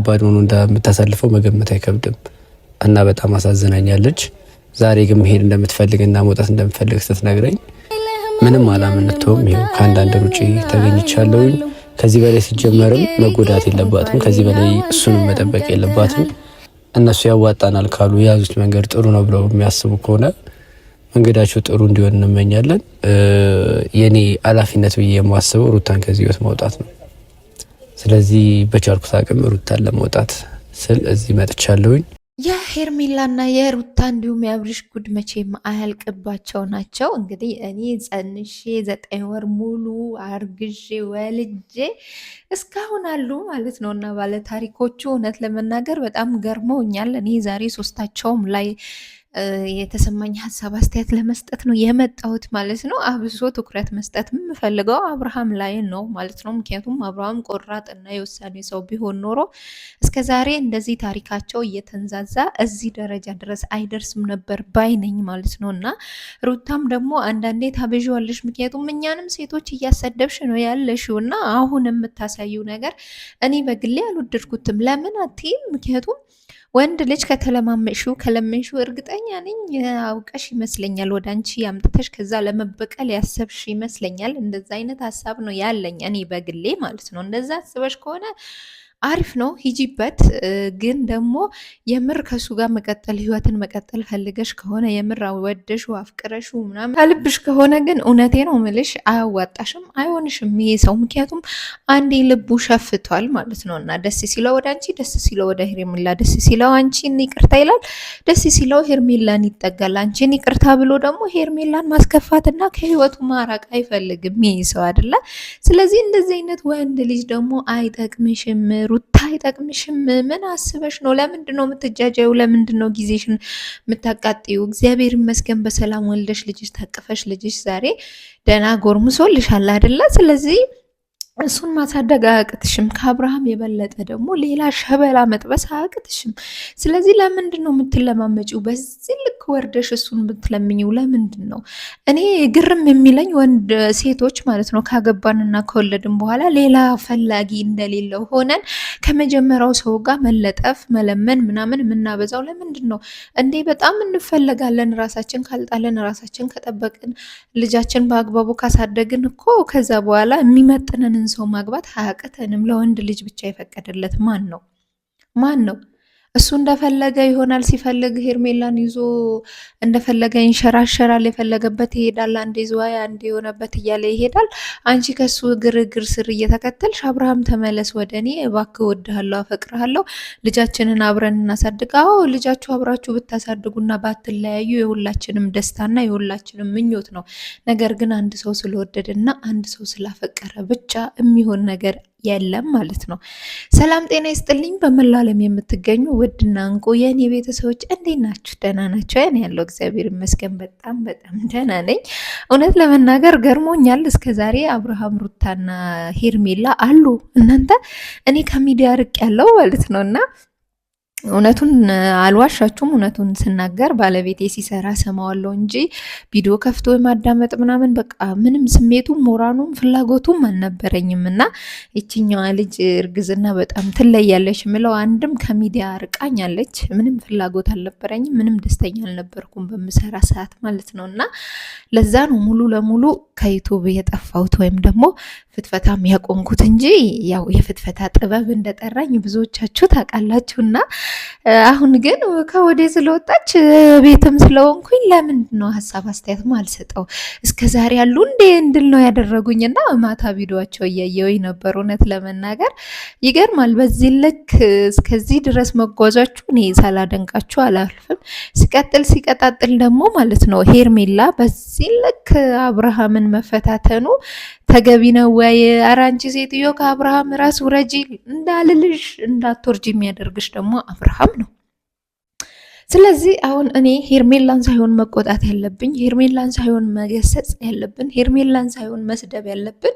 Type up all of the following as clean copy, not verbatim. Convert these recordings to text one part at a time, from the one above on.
ከባድ ሆኖ እንደምታሳልፈው መገመት አይከብድም። እና በጣም አሳዝናኛለች። ዛሬ ግን መሄድ እንደምትፈልግና መውጣት እንደምትፈልግ ስትነግረኝ ምንም አላመነተውም። ይኸው ከአንዳንድ ሩጪ ተገኝቻለሁኝ። ከዚህ በላይ ሲጀመርም መጎዳት የለባትም። ከዚህ በላይ እሱንም መጠበቅ የለባትም። እነሱ ያዋጣናል ካሉ የያዙት መንገድ ጥሩ ነው ብለው የሚያስቡ ከሆነ መንገዳቸው ጥሩ እንዲሆን እንመኛለን። የኔ ኃላፊነት ብዬ የማስበው ሩታን ከዚህ ህይወት ማውጣት ነው። ስለዚህ በቻልኩት አቅም ሩታን ለማውጣት ስል እዚህ መጥቻለሁኝ። የሄርሜላና የሩታ እንዲሁም የአብርሽ ጉድ መቼም አያልቅባቸው ናቸው። እንግዲህ እኔ ጸንሼ 9 ወር ሙሉ አርግዤ ወልጄ እስካሁን አሉ ማለት ነው። እና ባለ ታሪኮቹ እውነት ለመናገር በጣም ገርመውኛል። እኔ ዛሬ ሶስታቸውም ላይ የተሰማኝ ሀሳብ አስተያየት ለመስጠት ነው የመጣሁት ማለት ነው። አብሶ ትኩረት መስጠት የምፈልገው አብርሃም ላይ ነው ማለት ነው። ምክንያቱም አብርሃም ቆራጥ እና የውሳኔ ሰው ቢሆን ኖሮ እስከ ዛሬ እንደዚህ ታሪካቸው እየተንዛዛ እዚህ ደረጃ ድረስ አይደርስም ነበር ባይ ነኝ ማለት ነው። እና ሩታም ደግሞ አንዳንዴ ታበዥዋለሽ፣ ምክንያቱም እኛንም ሴቶች እያሰደብሽ ነው ያለሽው እና አሁን የምታሳየው ነገር እኔ በግሌ አልወደድኩትም። ለምን አትይም? ምክንያቱም ወንድ ልጅ ከተለማመሽው ከለመንሽው እርግጠኛ ነኝ አውቀሽ ይመስለኛል ወደ አንቺ አምጥተሽ ከዛ ለመበቀል ያሰብሽ ይመስለኛል። እንደዛ አይነት ሀሳብ ነው ያለኝ እኔ በግሌ ማለት ነው። እንደዛ አስበሽ ከሆነ አሪፍ ነው፣ ሂጂበት። ግን ደግሞ የምር ከሱ ጋር መቀጠል ህይወትን መቀጠል ፈልገሽ ከሆነ የምር ወደሽው አፍቅረሽው ምናምን ከልብሽ ከሆነ ግን እውነቴ ነው ምልሽ አያዋጣሽም፣ አይሆንሽም ይሄ ሰው። ምክንያቱም አንዴ ልቡ ሸፍቷል ማለት ነው። እና ደስ ሲለው ወደ አንቺ፣ ደስ ሲለው ወደ ሄርሜላ፣ ደስ ሲለው አንቺን ይቅርታ ይላል፣ ደስ ሲለው ሄርሜላን ይጠጋል። አንቺን ይቅርታ ብሎ ደግሞ ሄርሜላን ማስከፋትና ከህይወቱ ማራቅ አይፈልግም ይሄ ሰው አይደለ። ስለዚህ እንደዚህ አይነት ወንድ ልጅ ደግሞ አይጠቅምሽም። ሩታ አይጠቅምሽም። ምን አስበሽ ነው? ለምንድን ነው የምትጃጃዩ? ለምንድን ነው ጊዜሽን የምታቃጥዩ? እግዚአብሔር ይመስገን በሰላም ወልደሽ ልጅሽ ታቅፈሽ ልጅሽ ዛሬ ደህና ጎርምሶልሻል አይደለ? ስለዚህ እሱን ማሳደግ አያቅትሽም። ከአብርሃም የበለጠ ደግሞ ሌላ ሸበላ መጥበስ አያቅትሽም። ስለዚህ ለምንድን ነው የምትለማመጪው? በዚህ ልክ ወርደሽ እሱን የምትለምኝው ለምንድን ነው? እኔ ግርም የሚለኝ ወንድ ሴቶች ማለት ነው ካገባንና ከወለድን በኋላ ሌላ ፈላጊ እንደሌለው ሆነን ከመጀመሪያው ሰው ጋር መለጠፍ፣ መለመን ምናምን የምናበዛው ለምንድን ነው እንዴ? በጣም እንፈለጋለን። ራሳችን ካልጣለን፣ ራሳችን ከጠበቅን፣ ልጃችን በአግባቡ ካሳደግን እኮ ከዛ በኋላ የሚመጥነንን ሰው ማግባት አያቅተንም። ለወንድ ልጅ ብቻ የፈቀደለት ማን ነው? ማን ነው? እሱ እንደፈለገ ይሆናል። ሲፈልግ ሄርሜላን ይዞ እንደፈለገ ይንሸራሸራል፣ የፈለገበት ይሄዳል። አንዴ ዝዋይ፣ አንዴ የሆነበት እያለ ይሄዳል። አንቺ ከሱ እግር እግር ስር እየተከተልሽ አብርሃም ተመለስ ወደ እኔ እባክህ፣ እወድሃለሁ፣ አፈቅርሃለሁ፣ ልጃችንን አብረን እናሳድግ። አዎ ልጃችሁ አብራችሁ ብታሳድጉና ባትለያዩ የሁላችንም ደስታና የሁላችንም ምኞት ነው። ነገር ግን አንድ ሰው ስለወደደና አንድ ሰው ስላፈቀረ ብቻ የሚሆን ነገር የለም ማለት ነው። ሰላም ጤና ይስጥልኝ። በመላው ዓለም የምትገኙ ውድና እንቁ የእኔ ቤተሰቦች እንዴት ናችሁ? ደህና ናቸው? እኔ ያለው እግዚአብሔር ይመስገን በጣም በጣም ደህና ነኝ። እውነት ለመናገር ገርሞኛል። እስከ ዛሬ አብርሃም ሩታና ሄርሜላ አሉ። እናንተ እኔ ከሚዲያ ርቅ ያለው ማለት ነው እና እውነቱን አልዋሻችሁም። እውነቱን ስናገር ባለቤቴ ሲሰራ ሰማዋለሁ እንጂ ቪዲዮ ከፍቶ የማዳመጥ ምናምን በቃ ምንም ስሜቱም ሞራኑም ፍላጎቱም አልነበረኝም። እና ይችኛዋ ልጅ እርግዝና በጣም ትለያለች ምለው አንድም ከሚዲያ ርቃኛለች። ምንም ፍላጎት አልነበረኝም። ምንም ደስተኛ አልነበርኩም በምሰራ ሰዓት ማለት ነው። እና ለዛ ነው ሙሉ ለሙሉ ከዩቱብ የጠፋሁት ወይም ደግሞ ፍትፈታም ያቆምኩት እንጂ ያው የፍትፈታ ጥበብ እንደጠራኝ ብዙዎቻችሁ ታውቃላችሁና አሁን ግን ከወዴ ስለወጣች ቤትም ስለሆንኩኝ ለምንድን ነው ሀሳብ አስተያየትም አልሰጠው? እስከ ዛሬ ያሉ እንዴ እንድል ነው ያደረጉኝ። እና ማታ ቪዲዮቸው እያየሁኝ ነበር። እውነት ለመናገር ይገርማል። በዚህ ልክ እስከዚህ ድረስ መጓዛችሁ እኔ ሳላደንቃችሁ አላልፍም። ሲቀጥል ሲቀጣጥል ደግሞ ማለት ነው ሄርሜላ በዚህ ልክ አብርሃምን መፈታተኑ ተገቢ ነው ወይ? ኧረ አንቺ ሴትዮ ከአብርሃም ራስ ውረጂ እንዳልልሽ እንዳትወርጂ የሚያደርግሽ ደግሞ አብርሃም ነው። ስለዚህ አሁን እኔ ሄርሜላን ሳይሆን መቆጣት ያለብኝ፣ ሄርሜላን ሳይሆን መገሰጽ ያለብን፣ ሄርሜላን ሳይሆን መስደብ ያለብን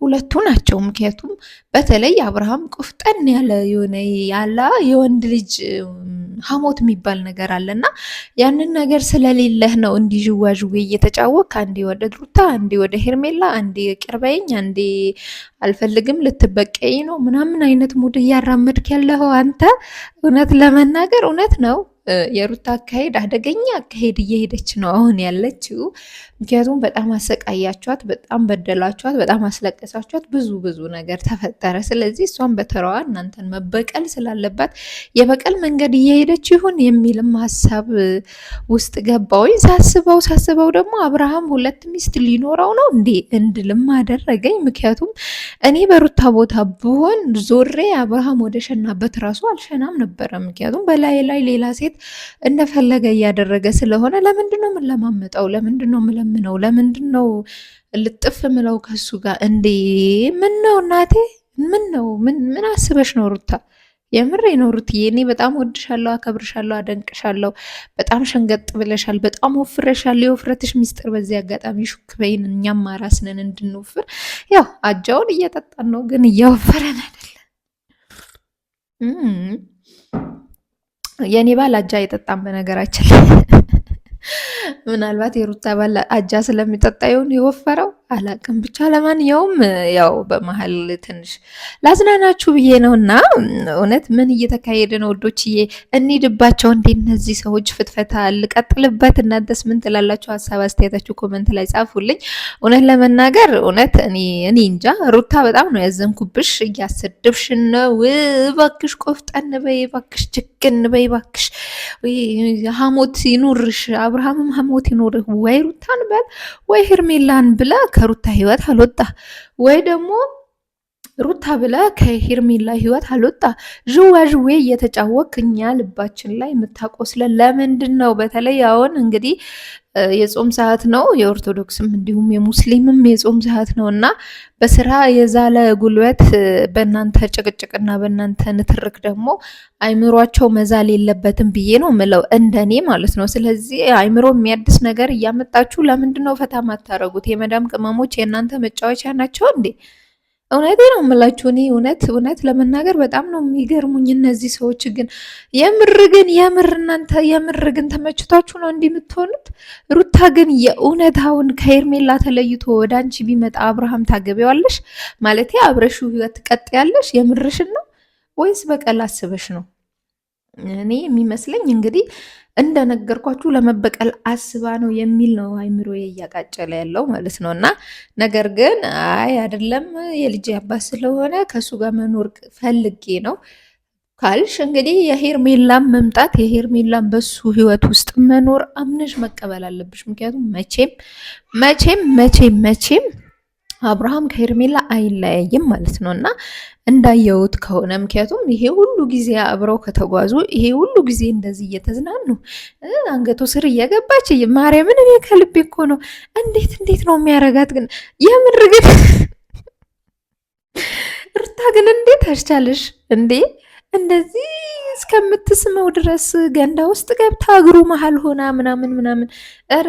ሁለቱ ናቸው። ምክንያቱም በተለይ አብርሃም ቆፍጠን ያለ የሆነ ያላ የወንድ ልጅ ሀሞት የሚባል ነገር አለና ያንን ነገር ስለሌለህ ነው እንዲህ ዥዋዥዌ እየተጫወክ አንዴ ወደ ሩታ፣ አንዴ ወደ ሄርሜላ፣ አንዴ ቅርበኝ፣ አንዴ አልፈልግም ልትበቀይ ነው ምናምን አይነት mood እያራመድክ ያለኸው አንተ። እውነት ለመናገር እውነት ነው የሩታ አካሄድ አደገኛ አካሄድ እየሄደች ነው አሁን ያለችው። ምክንያቱም በጣም አሰቃያችኋት፣ በጣም በደላችኋት፣ በጣም አስለቀሳችኋት፣ ብዙ ብዙ ነገር ተፈጠረ። ስለዚህ እሷን በተራዋ እናንተን መበቀል ስላለባት የበቀል መንገድ እየሄደች ይሁን የሚልም ሀሳብ ውስጥ ገባውኝ። ሳስበው ሳስበው ደግሞ አብርሃም ሁለት ሚስት ሊኖረው ነው እንዴ እንድልም አደረገኝ። ምክንያቱም እኔ በሩታ ቦታ ብሆን ዞሬ አብርሃም ወደ ሸናበት ራሱ አልሸናም ነበረ። ምክንያቱም በላይ ላይ ሌላ ሴት እንደፈለገ እያደረገ ስለሆነ ለምንድን ነው የምለማመጠው? ለምንድን ነው የምለምነው? ለምንድን ነው ልጥፍ ምለው ከሱ ጋር? እንዴ ምን ነው እናቴ፣ ምን ነው ምን አስበሽ ነው ሩታ? የምሬ ነው ሩትዬ፣ እኔ በጣም ወድሻለሁ፣ አከብርሻለሁ፣ አደንቅሻለሁ። በጣም ሸንገጥ ብለሻል፣ በጣም ወፍረሻል። የውፍረትሽ ሚስጥር በዚህ አጋጣሚ ሹክ በይን፣ እኛም አራስ ነን እንድንወፍር። ያው አጃውን እየጠጣን ነው፣ ግን እያወፈረን አይደለም። የእኔ ባል አጃ አይጠጣም በነገራችን ላይ ምናልባት የሩታ ባል አጃ ስለሚጠጣ ይሆን የወፈረው አላቅም። ብቻ ለማንኛውም ያው በመሀል ትንሽ ላዝናናችሁ ብዬ ነው። እና እውነት ምን እየተካሄደ ነው ወዶችዬ? እንሂድባቸው እንዴ እነዚህ ሰዎች ፍትፈታ ልቀጥልበት። እናንተስ ምን ትላላችሁ? ሀሳብ አስተያየታችሁ comment ላይ ጻፉልኝ። እውነት ለመናገር እውነት እኔ እንጃ ሩታ በጣም ነው ያዘንኩብሽ። እያሰደብሽን ነው። እባክሽ ቆፍጠን በይ፣ እባክሽ ችክን በይ፣ እባክሽ ሀሞት ይኑርሽ፣ አብርሃምም ሀሞት ይኑርህ። ወይ ሩታን በል ወይ ሄርሜላን ብላ ከሩታ ህይወት አልወጣ ወይ ደግሞ ሩታ ብለ ከሄርሜላ ህይወት አልወጣ። ዥዋ ዥዌ እየተጫወክ እኛ ልባችን ላይ የምታቆስለን ለምንድን ነው? በተለይ አሁን እንግዲህ የጾም ሰዓት ነው። የኦርቶዶክስም እንዲሁም የሙስሊምም የጾም ሰዓት ነው እና በስራ የዛለ ጉልበት በእናንተ ጭቅጭቅና በእናንተ ንትርክ ደግሞ አይምሯቸው መዛል የለበትም ብዬ ነው ምለው፣ እንደኔ ማለት ነው። ስለዚህ አይምሮ የሚያድስ ነገር እያመጣችሁ ለምንድን ነው ፈታ ማታረጉት? የመዳም ቅመሞች የእናንተ መጫወቻ ናቸው እንዴ? እውነቴ ነው የምላችሁ። እኔ እውነት እውነት ለመናገር በጣም ነው የሚገርሙኝ እነዚህ ሰዎች። ግን የምር ግን የምር እናንተ የምር ግን ተመችቷችሁ ነው እንዲህ የምትሆኑት? ሩታ ግን የእውነታውን ከሄርሜላ ተለይቶ ወደ አንቺ ቢመጣ አብርሃም ታገቢዋለሽ? ማለቴ አብረሽው ህይወት ትቀጥያለሽ? የምርሽን ነው ወይስ በቀል አስበሽ ነው? እኔ የሚመስለኝ እንግዲህ እንደነገርኳችሁ ለመበቀል አስባ ነው የሚል ነው አይምሮ እያቃጨለ ያለው ማለት ነው። እና ነገር ግን አይ አይደለም የልጅ አባት ስለሆነ ከእሱ ጋር መኖር ፈልጌ ነው ካልሽ እንግዲህ የሄርሜላን መምጣት የሄርሜላን በሱ ህይወት ውስጥ መኖር አምነሽ መቀበል አለብሽ። ምክንያቱም መቼም መቼም መቼም መቼም አብርሃም ከሄርሜላ አይለያይም ማለት ነው እና እንዳየሁት ከሆነ ምክንያቱም ይሄ ሁሉ ጊዜ አብረው ከተጓዙ ይሄ ሁሉ ጊዜ እንደዚህ እየተዝናኑ አንገቱ ስር እየገባች ማርያምን፣ እኔ ከልቤ እኮ ነው። እንዴት እንዴት ነው የሚያረጋት ግን የምር ግን ሩታ ግን እንዴት አስቻለሽ እንዴ? እንደዚህ እስከምትስመው ድረስ ገንዳ ውስጥ ገብታ እግሩ መሀል ሆና ምናምን ምናምን። ኧረ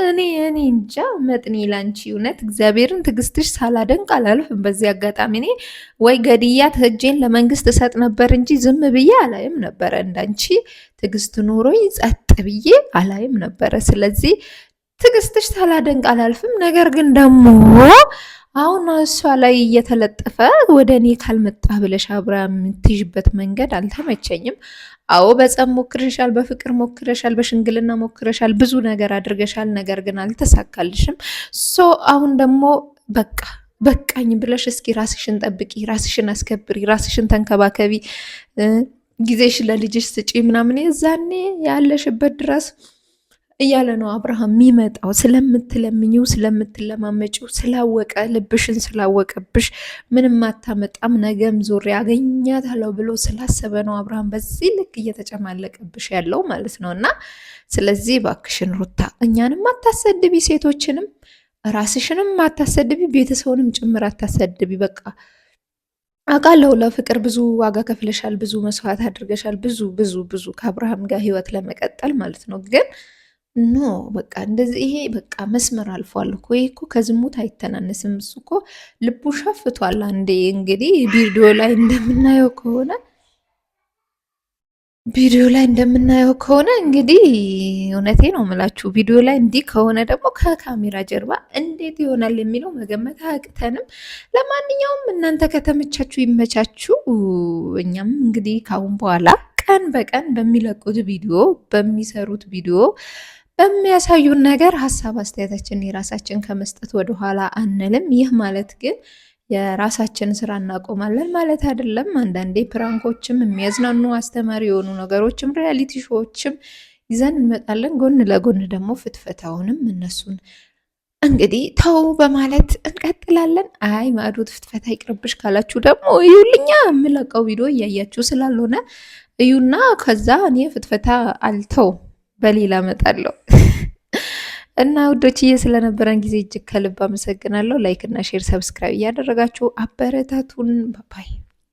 እኔ እኔ እንጃ መጥኔ ላንቺ እውነት እግዚአብሔርን ትዕግስትሽ ሳላደንቅ አላልፍም። በዚህ አጋጣሚ እኔ ወይ ገድያት እጄን ለመንግስት እሰጥ ነበር እንጂ ዝም ብዬ አላይም ነበረ። እንዳንቺ ትዕግስት ኖሮኝ ጸጥ ብዬ አላይም ነበረ። ስለዚህ ትዕግስትሽ ሳላደንቅ አላልፍም። ነገር ግን ደግሞ አሁን እሷ ላይ እየተለጠፈ ወደ እኔ ካልመጣ ብለሽ አብራ የምትይዥበት መንገድ አልተመቸኝም። አዎ በጸብ ሞክረሻል፣ በፍቅር ሞክረሻል፣ በሽምግልና ሞክረሻል፣ ብዙ ነገር አድርገሻል። ነገር ግን አልተሳካልሽም። So አሁን ደግሞ በቃ በቃኝ ብለሽ እስኪ ራስሽን ጠብቂ፣ ራስሽን አስከብሪ፣ ራስሽን ተንከባከቢ፣ ጊዜሽ ለልጅሽ ስጪ ምናምን የዛኔ ያለሽበት ድረስ እያለ ነው አብርሃም የሚመጣው። ስለምትለምኚው ስለምትለማመጪው ስላወቀ ልብሽን ስላወቀብሽ ምንም አታመጣም ነገም ዞሬ አገኛታለሁ ብሎ ስላሰበ ነው አብርሃም በዚህ ልክ እየተጨማለቀብሽ ያለው ማለት ነው። እና ስለዚህ እባክሽን ሩታ እኛንም አታሰድቢ፣ ሴቶችንም ራስሽንም አታሰድቢ፣ ቤተሰቡንም ጭምር አታሰድቢ። በቃ አውቃለሁ ለፍቅር ብዙ ዋጋ ከፍለሻል፣ ብዙ መስዋዕት አድርገሻል፣ ብዙ ብዙ ብዙ ከአብርሃም ጋር ህይወት ለመቀጠል ማለት ነው ግን no በቃ እንደዚህ ይሄ በቃ መስመር አልፏል እኮ ይሄ እኮ ከዝሙት አይተናነስም። እሱ እኮ ልቡ ሸፍቷል። አንዴ እንግዲህ ቪዲዮ ላይ እንደምናየው ከሆነ ቪዲዮ ላይ እንደምናየው ከሆነ እንግዲህ እውነቴ ነው የምላችሁ፣ ቪዲዮ ላይ እንዲህ ከሆነ ደግሞ ከካሜራ ጀርባ እንዴት ይሆናል የሚለው መገመት አያቅተንም። ለማንኛውም እናንተ ከተመቻችሁ ይመቻችሁ። እኛም እንግዲህ ካሁን በኋላ ቀን በቀን በሚለቁት ቪዲዮ፣ በሚሰሩት ቪዲዮ፣ በሚያሳዩን ነገር ሀሳብ አስተያየታችንን የራሳችን ከመስጠት ወደኋላ አንልም። ይህ ማለት ግን የራሳችን ስራ እናቆማለን ማለት አይደለም። አንዳንዴ prank ኦችም የሚያዝናኑ አስተማሪ የሆኑ ነገሮችም reality show ዎችም ይዘን እንመጣለን። ጎን ለጎን ደግሞ ፍትፈታውንም እነሱን እንግዲህ ተው በማለት እንቀጥላለን። አይ ማዕዶት ፍትፈታ ይቅርብሽ ካላችሁ ደግሞ እዩልኛ፣ የምለቀው ቪዲዮ እያያችሁ ስላልሆነ እዩና ከዛ እኔ ፍትፈታ አልተው በሌላ እመጣለሁ። እና ውዶችዬ ስለነበረን ጊዜ እጅግ ከልብ አመሰግናለሁ። like እና share፣ subscribe እያደረጋችሁ አበረታቱን። bye bye።